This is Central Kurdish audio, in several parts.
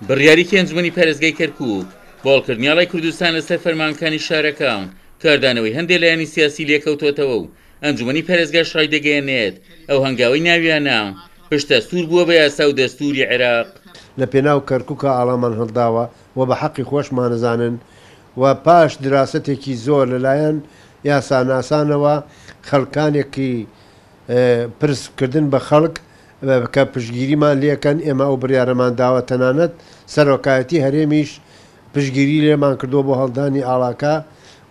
بڕیارێکی ئەنجومەنی پارێزگای کەرکوک بۆ هەڵکردنی ئاڵای کوردستان لەسەر فەرمانگەکانی شارەکە کاردانەوەی هەندێ لایەنی سیاسی لێکەوتۆتەوە و ئەنجومەنی پارێزگاش ڕایدەگەیەنێت ئەو هەنگاوەی ناویانە پشتئەستوور بووە بە یاسا و دەستووری عێراق. لە پێناو کەرکوکا ئاڵامان هەڵداوە و بە حەقی خۆشمانەزانن و پاش دراسەتێکی زۆر لەلایەن یاساناسانەوە خەڵکانێکی پرس کردن بە خەڵک کە پشتگیریمان لێکەن ئێمە ئەو بڕیارەمان داوە تەنانەت سەرۆکایەتی هەرێمیش پشتگیری لێمان کردووە بۆ هەڵدانی ئاڵاکە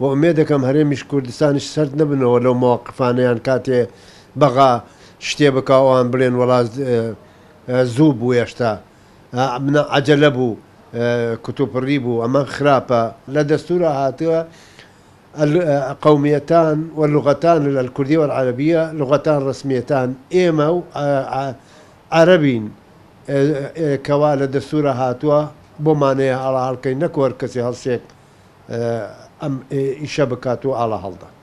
و ئومێدەکەم هەرێمیش کوردستانیش سەرد نەبنەوە لەو مەواقفانەیان کاتێ بەغا شتێ بکا ئەوان بڵێن وەڵا زوو بوو هێشتا عەجەلە بوو کتوپڕی بوو ئەمە خراپە لە دەستورا هاتووە القومیتان واللغتان الکردیە والعربیە لغتان رسمیتان ئێمە و عەرەبین کەوا لە دەستورا هاتووە بۆمانەیە ئاڵا هەڵکەین نەکو هەر کەسێ هەڵسێک ئەم ئیشە بکات و ئاڵا هەڵدات.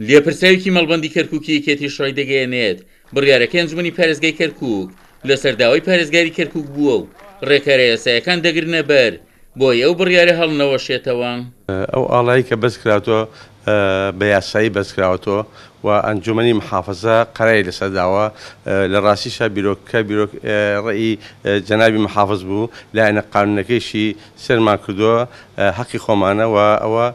لێپرسراوێکی مەڵبەندی کەرکوکی یەکێتیش ڕایدەگەیەنێت، بڕیارەکەی ئەنجومەنی پارێزگای کەرکوک لەسەر داوای پارێزگاری کەرکوک بووە و ڕێکارە یاسایەکان دەگرنە بەر بۆی ئەو بڕیارە هەڵنەوەشێتەوە. ئەو ئاڵایەی کە بەرزکراوەتەوە بە یاسایی بەرزکراوەتەوە و ئەنجومەنی محافزە قەراری لەسەر داوە، لە ڕاستیشا بیرۆکە بیرۆک ڕەئی جەنابی محافز بوو، لایەنە قانونەکەیشی سەیرمان کردووە هەقی خۆمانە و ئەوە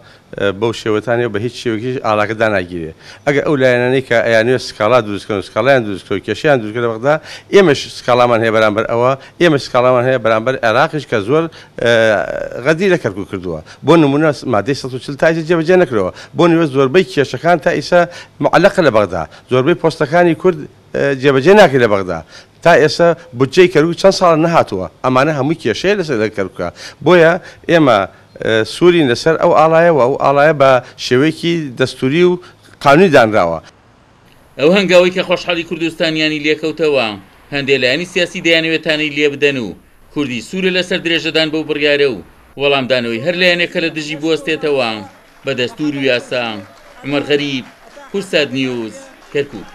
بەو شێوەتانەیە و بە هیچ شێوەیەکیش ئاڵاکە داناگیرێ. ئەگەر ئەو لایەنانەی کە ئەیانەوێت سکاڵا دروست کەن و سکاڵایان دروست کرد و کێشەیان دروست کرد لە بەغدا، ئێمەش سکاڵامان هەیە بەرامبەر ئەوە، ئێمەش سکاڵامان هەیە بەرامبەر عێراقیش کە زۆر غەدری لە کەرکوک کردووە. بۆ نموونە مادەی 140 تا ئیستا جێبەجێ نەکراوە. بۆ نموونە زۆربەی کێشەکان تا ئیستا معەلەقە لە بەغدا. زۆربەی پۆستەکانی کورد جێبەجێ ناکرێت لە بەغدا. تا ئێستا بودجەی کەرکوک چەند ساڵە نەهاتووە. ئەمانە هەمووی کێشەیە لەسەر لە کەرکوکا. بۆیە ئێمە سوورین لەسەر ئەو ئاڵایە و ئەو ئاڵایە بە شێوەیەکی دەستووری و قانونی دانراوە. ئەو هەنگاوەی کە خۆشحاڵی کوردستانیانی لێکەوتەوە، هەندێ لایەنی سیاسی دەیانەوێت تانەی لێبدەن و کوردی سوورە لەسەر درێژەدان بەو بڕیارە و وەڵامدانەوەی هەر لایەنێک کە لە دژی بوەستێتەوە بە دەستوور و یاسا. عومەر غەریب، کوردسات نیوز، کەرکوک.